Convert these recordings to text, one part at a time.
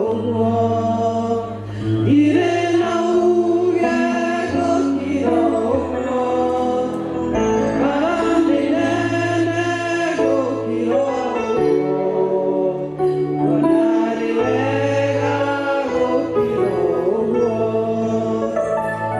ũguo. Ndirĩ na uuge gũkĩra ũguo. Bara nĩ nene gũkĩra ũguo. Ona nĩ wega gũkĩra ũguo.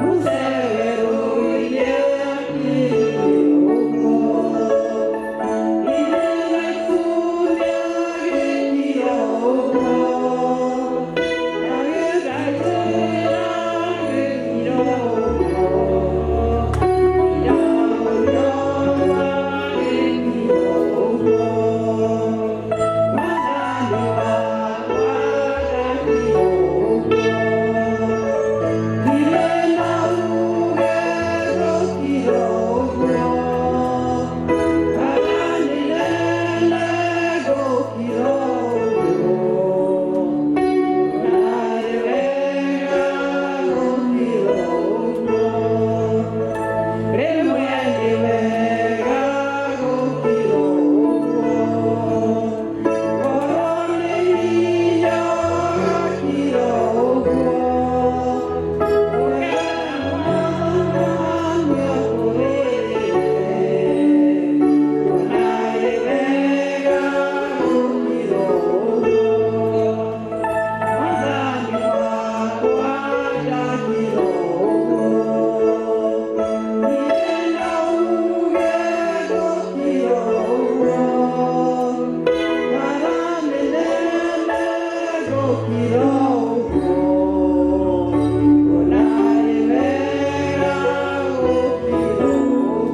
Musa werũ-inĩ akiriĩ ũguo. Ithe witũ nĩagĩkire ũguo. Agĩthaitĩra agĩkire ũguo. Firaũni agĩkire ũguo. Mwathani wakwa ndakire ũguo. Ndirĩ na uuge gũkĩra ũguo. Bara nĩ nene gũkĩra ũguo. Na nĩ wega gũkĩra ũguo. Rĩmwe nĩ wega gũkĩra ũguo. Ngoro nĩ hinya gũkĩra ũguo. Ũkena nĩakũrĩte. Ona nĩ wega gũkĩra ũguo. Mwathani wakwa ndakĩra ũguo. Ndirĩ na uuge gũkĩra ũguo. Bara nĩ nene gũkĩra ũguo. Ona nĩ wega gũkĩra ũguo.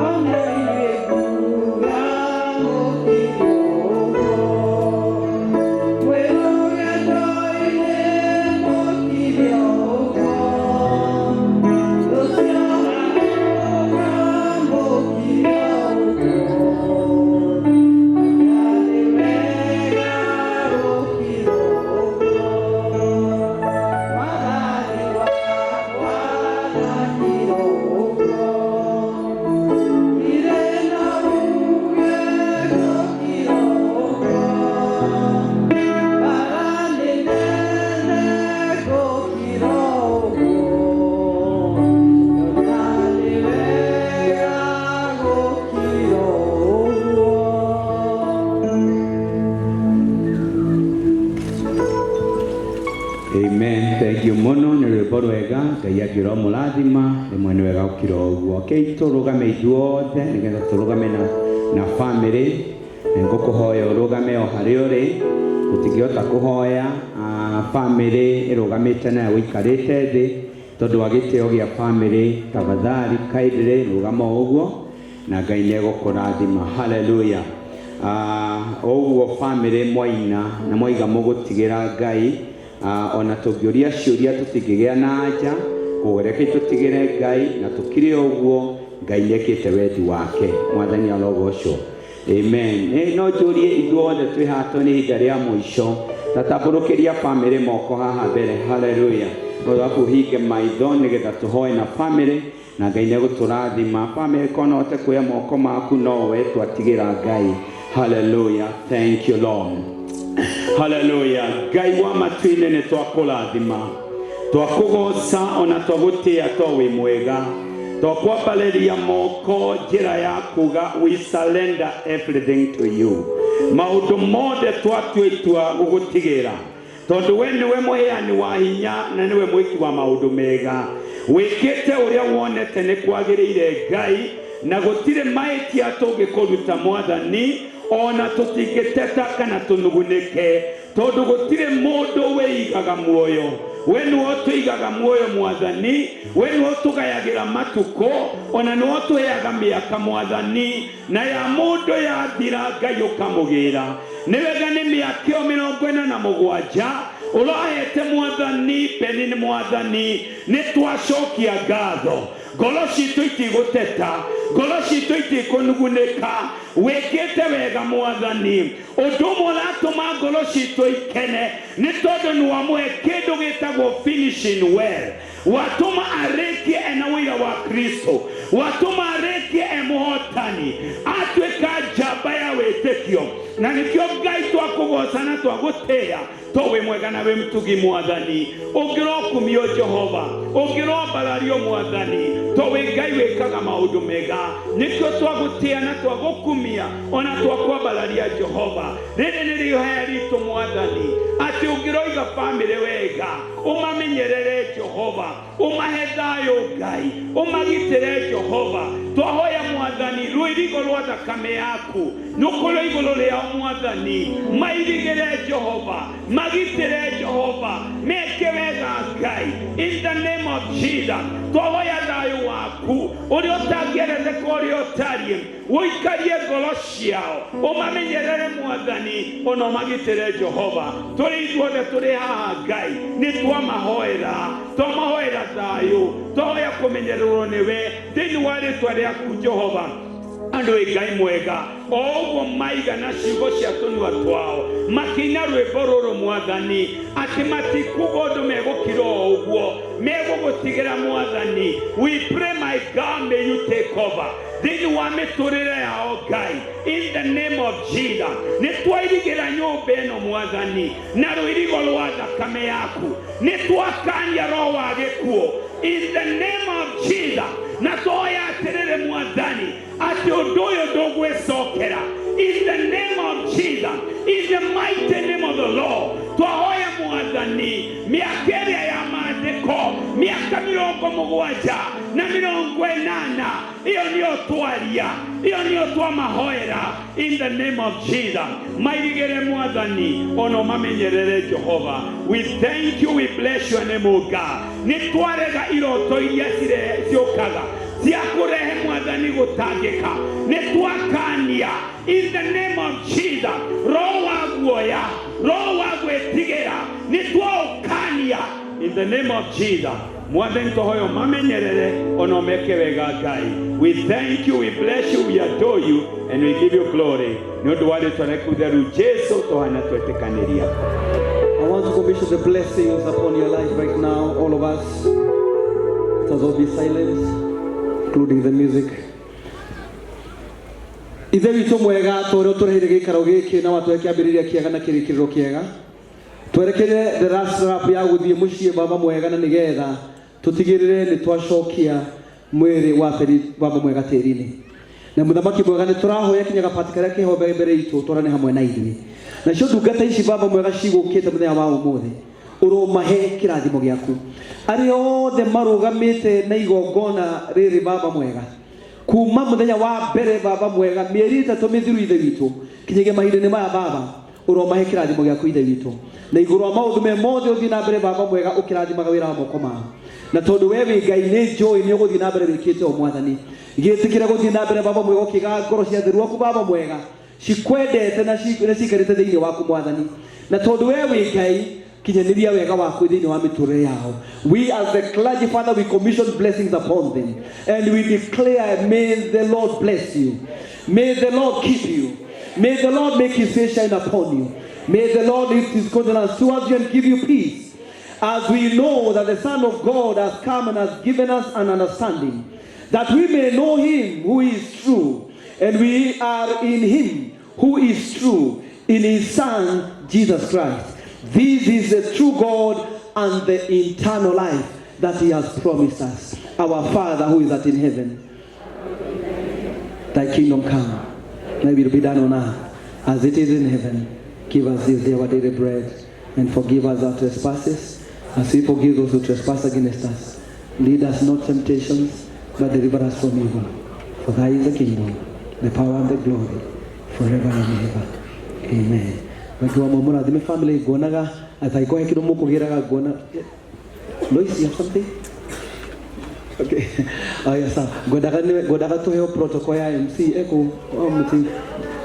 Ona inyuĩ nguga gũkĩra ũguo. Mwĩ rũgendo-inĩ mũkire ũguo. Rũciũ mũkire ũguo. Anga nĩ wega gũkĩra ũguo. Mwathani wakwa ndakĩra ũguo. Ndirĩ na uuge gũkĩra ũguo. Bara nĩ nene gũkĩra ũguo. Ona nĩ wega gũkĩra ũguo. Amen. Thank you mũno nĩ rwĩmbo rwega. Ngai angĩrwo mũrathima. Rĩmwe nĩ wega gũkira ũguo. Okay, tũrũgame ithuothe nĩgetha tũrũgame na family. Ngũkũhoya ũrũgame o harĩa ũrĩ. Tũtingĩhota kũhoya family ĩrũgamĩte nayo ũikarĩte thĩ tondũ wa gĩtĩo gĩa family. Tafadhali kindly rũgama o ũguo na Ngai nĩ egũkũrathima. Hallelujah. Ũguo family mwaina na mwaiga mũgũtigĩra Ngai. Ona tũngĩũria ciũria tũtingĩgĩa na anja. Koguo rekei tũtigĩre Ngai na tũkire ũguo. Ngai nĩekĩte wendi wake. Mwathani arogocwo. Amen. No njũrie ithuothe twĩ haha tondũ nĩ ihinda rĩa mũico. Tatambũrũkĩria family moko haha mbere. Hallelujah. Ũgaku ũhinge maitho nĩgetha tũhoe na family na Ngai nĩegũtũrathima. Family korwo no ũhote kuoya moko maku no we twatigĩra Ngai. Hallelujah. Thank you, Lord. Hallelujah. Ngai wa matu-inĩ nĩ twakũrathima, twakũgoca ona twagũtĩa to wĩ mwega. Twakwambarĩria moko njĩra ya kuga we surrender everything to you. Maũndũ mothe twatua itua gũgũtigĩra tondũ we nĩwe mũheani wa hinya na nĩwe mwĩki wa maũndũ mega. Wĩkĩte ũrĩa wonete nĩ kwagĩrĩire Ngai, na gũtirĩ mahĩtia tũngĩkũruta Mwathani, ona tũtingĩteta kana tũnugunĩke tondũ gũtirĩ mũndũ wĩigaga muoyo. We nĩwe ũtũigaga muoyo Mwathani, we nĩwe ũtũgayagĩra matukũ, ona nĩwe ũtũheaga mĩaka Mwathani, na ya mũndũ yathira Ngai ũkamũgĩra. Nĩ wega nĩ mĩaka ĩyo 47 ũrahete Mwathani Beni nĩ Mwathani, nĩ twacokia ngatho. Ngoro citũ itigũteta, ngoro citũ itikũnugunĩka. Wĩkĩte wega Mwathani. Ũndũ ũmwe ũratũma ngoro citũ ikene nĩ tondũ nĩ wamũhe kĩndũ gĩtagwo finishing well. Watũma arĩkie ena ũira wa Kristo. Watũma arĩkie Arĩkia e mũhotani, atuĩka njamba ya wĩtĩkio. Na nĩkĩo Ngai twakũgoca na twagũtĩĩa, to wĩ mwega na wĩ mũtugi. Mwathani, ũngĩrokumio. Jehova, ũngĩroambarario. Mwathani, to wĩ Ngai wĩkaga maũndũ mega. Nĩkĩo twagũtĩĩa na twagũkumia ona twakwambararia. Jehova, rĩrĩ nĩ rĩhoya ritũ, Mwathani, atĩ ũngĩroiga bamĩrĩ wega, ũmamenyerere. Jehova, ũmahe thayũ. Ngai, ũmagitĩre. Jehova, twahoya, Mwathani, rũirigo rwa thakame yaku nũkorwo igũrũ rĩao. Mwathani, mairigĩre. Jehova, magitĩre. Jehova, meke wega. Ngai, in the name of Jesus, twahoya thayũ waku ũrĩa ũtangĩeretheka ũrĩa ũtariĩ ũikarie ngoro ciao, ũmamenyerere, Mwathani, ona ũmagitĩre. Jehova, tũrĩ ithuothe tũrĩ haha, Ngai, nĩ twamahoera, twamahoera thayũ, twahoya kũmenyererwo nĩwe thĩinĩ wa rĩtwa rĩaku. Jehova, andũ ĩ Ngai mwega, o ũguo maigana ciugo cia tũnua twao makĩina rwĩmbo rũrũ, Mwathani, atĩ matikuga ũndũ, megũkira o ũguo megũgũtigĩra. Mwathani, we pray, my God, may you take over thĩinĩ wa mĩtũrĩre yao. Ngai, in the name of Jesus, nĩ twairigĩra nyũmba ĩno, Mwathani, na rũirigo rwa thakame yaku. Nĩ twakania roho wa gĩkuũ in the name of Jesus, na twoya atĩrĩrĩ, Mwathani, atĩ ũndũ ũyũ ndũgwĩcokera in the name of Jesus, in the mighty name of the Lord. Twahoya, Mwathani, mĩaka ĩrĩa ya maandĩko, mĩaka 70 na 80, ĩyo nĩyo twaria, ĩyo nĩyo twamahoera in the name of Jesus. Mairigĩre, Mwathani, ona ũmamenyerere. Jehova, we thank you, we bless your name, O God. Nĩ twarega iroto iria ciũkaga cia kũrehe, Mwathani, gũtangĩka. Nĩ twakania in the name of Jesus roho wa guoya, roho wa gwĩtigĩra, nĩ twaũkania in the name of Jesus. Mwathani, tũhoyo mamenyerere ona ũmeke wega. Ngai, we thank you, we bless you, we adore you and we give you glory. Nĩ ũndũ wa rĩtwa rĩaku theru Jesu tũhana twetĩkanĩria. I want to commission the blessings upon your life right now, all of us. Let us all be silent, including the music. Ithe witũ mwega, ta ũrĩa ũtũreheire gĩikaro gĩkĩ na watũhe kĩambĩrĩria kĩega na kĩrĩkĩrĩro kĩega, twerekeire the last lap ya gũthiĩ mũciĩ, Baba mwega, na nĩgetha tũtigĩrĩre nĩ twacokia mwĩrĩ wa Feri, Baba mwega, tĩri-inĩ. Na mũthamaki mwega, nĩ tũrahoya kinya gabati karĩa keho mbere mbere itũ twarane hamwe na ithuĩ. Nacio ndungata ici, Baba mwega, cigũkĩte mũthenya wa ũmũthĩ, ũromahe kĩrathimo gĩaku. Arĩa othe marũgamĩte na igongona rĩrĩ, Baba mwega, kuma mũthenya wa mbere, Baba mwega, mĩeri 3 mĩthiru, Ithe witũ, kinyagia mahinda-inĩ maya, Baba, ũromahe kĩrathimo gĩaku, Ithe witũ. Na igũrũ wa maũndũ me mothe, ũthiĩ na mbere, Baba mwega, ũkĩrathimaga wĩra wa moko mao. Na tondũ we wĩ Ngai, nĩ njũĩ nĩ ũgũthiĩ na mbere wĩkĩte o. Mwathani, gĩtĩkĩre gũthiĩ na mbere, Baba mwega, ũkĩgaga ngoro cia theru waku, Baba mwega, cikwendete na ciikarĩte thĩinĩ waku. Mwathani, na tondũ we wĩ Ngai, kinyanĩria wega waku thĩinĩ wa mĩtũrĩre yao. We as the clergy, Father, we commission blessings upon them and we declare, may the Lord bless you, may the Lord keep you, may the Lord make his face shine upon you, may the Lord lift his countenance towards you and give you peace, as we know that the Son of God has come and has given us an understanding, that we may know him who is true, and we are in him who is true, in his Son, Jesus Christ. This is the true God and the eternal life that he has promised us. Our Father who is at in heaven, thy kingdom come, thy will be done on earth as it is in heaven. Give us this day our daily bread, and forgive us our trespasses, as we forgive those who trespass against us. Lead us not temptations, but deliver us from evil. For thy is the kingdom, the power and the glory, forever and ever. Amen. Thank you. Wa mũrathime family. Nguonaga athaiko he kĩndũ mũkũgĩraga nguona. Lois, you have something? Okay. Aya, sawa. Ngwendaga tuheo protocol ya MC eko muti.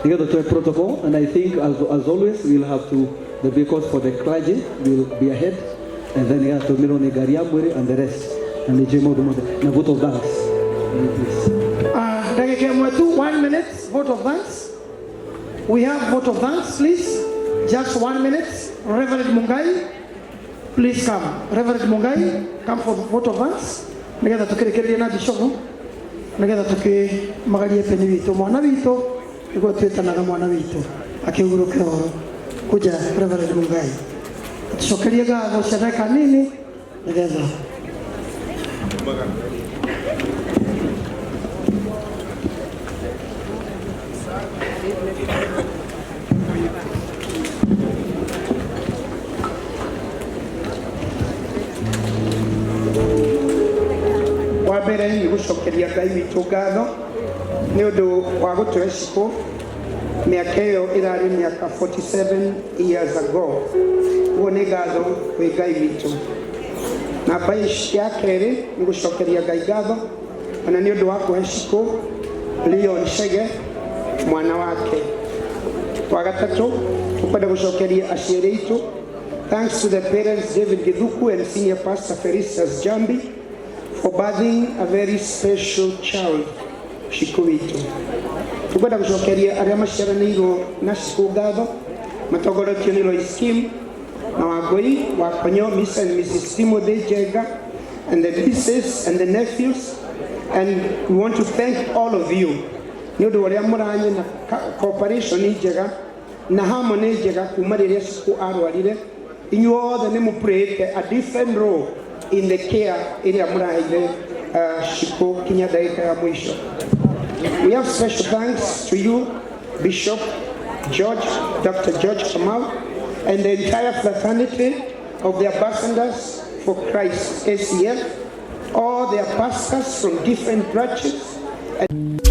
Nigetha tuhe protocol, and I think as always we'll have to the vehicles for the clergy will be ahead and then ya tũmirwo nĩ ngari ya mwĩrĩ and the rest, na nĩ njũĩ maũndũ mothe na vote of thanks. Please. Ndagĩka ĩmwe tu, one minute, vote of thanks. We have vote of thanks, please. Just one minute. Reverend Mungai, please come. Reverend Mungai, come for vote of thanks. Nĩgetha tũkĩrĩkĩrĩrie na Bishop. Nĩgetha tũkĩmagarie peni witũ, mwana witũ nĩguo twĩtanaga mwana witũ akĩhurũke ũhoro. Kuja Reverend Mungai, tucokerie ngatho cia ndagĩka nini nĩgetha. Wa mbere nĩ gũcokeria Ngai witũ ngatho nĩ ũndũ wa gũtũhe Shiko mĩaka ĩyo ĩrarĩ mĩaka 47 years ago. Ũguo nĩ ngatho kwĩ Ngai witũ. Namba ya kerĩ nĩ gũcokeria Ngai ngatho ona nĩ ũndũ wa kũhe Shiko Leon Chege mwana wake. Wa gatatũ, tũkwenda gũcokeria aciari aitũ. Thanks to the parents David Githuku and Senior Pastor Felicitas Jambi for birthing a very special child, Shiko witũ. Tukwenda gũcokeria arĩa maciaranĩirwo na Shiko ngatho matongoretio nĩ Lois Kim na Wangũi wa Konyo, Mr. and Mrs. Timothy Njenga, and the nieces and the nephews, and we want to thank all of you nĩ ũndũ wa ũrĩa mũranye na cooperation njega na harmony njega kuma rĩrĩa Shiko arwarire. Inyuothe nĩ mũplayĩte a different role in the care ĩrĩa mũraheire Shiko kinya ndagĩka ya mũico. We have special thanks to you, Bishop George, Dr. George Kamau, and the entire fraternity of the Ambassadors for Christ, ACF, all their pastors from different branches. And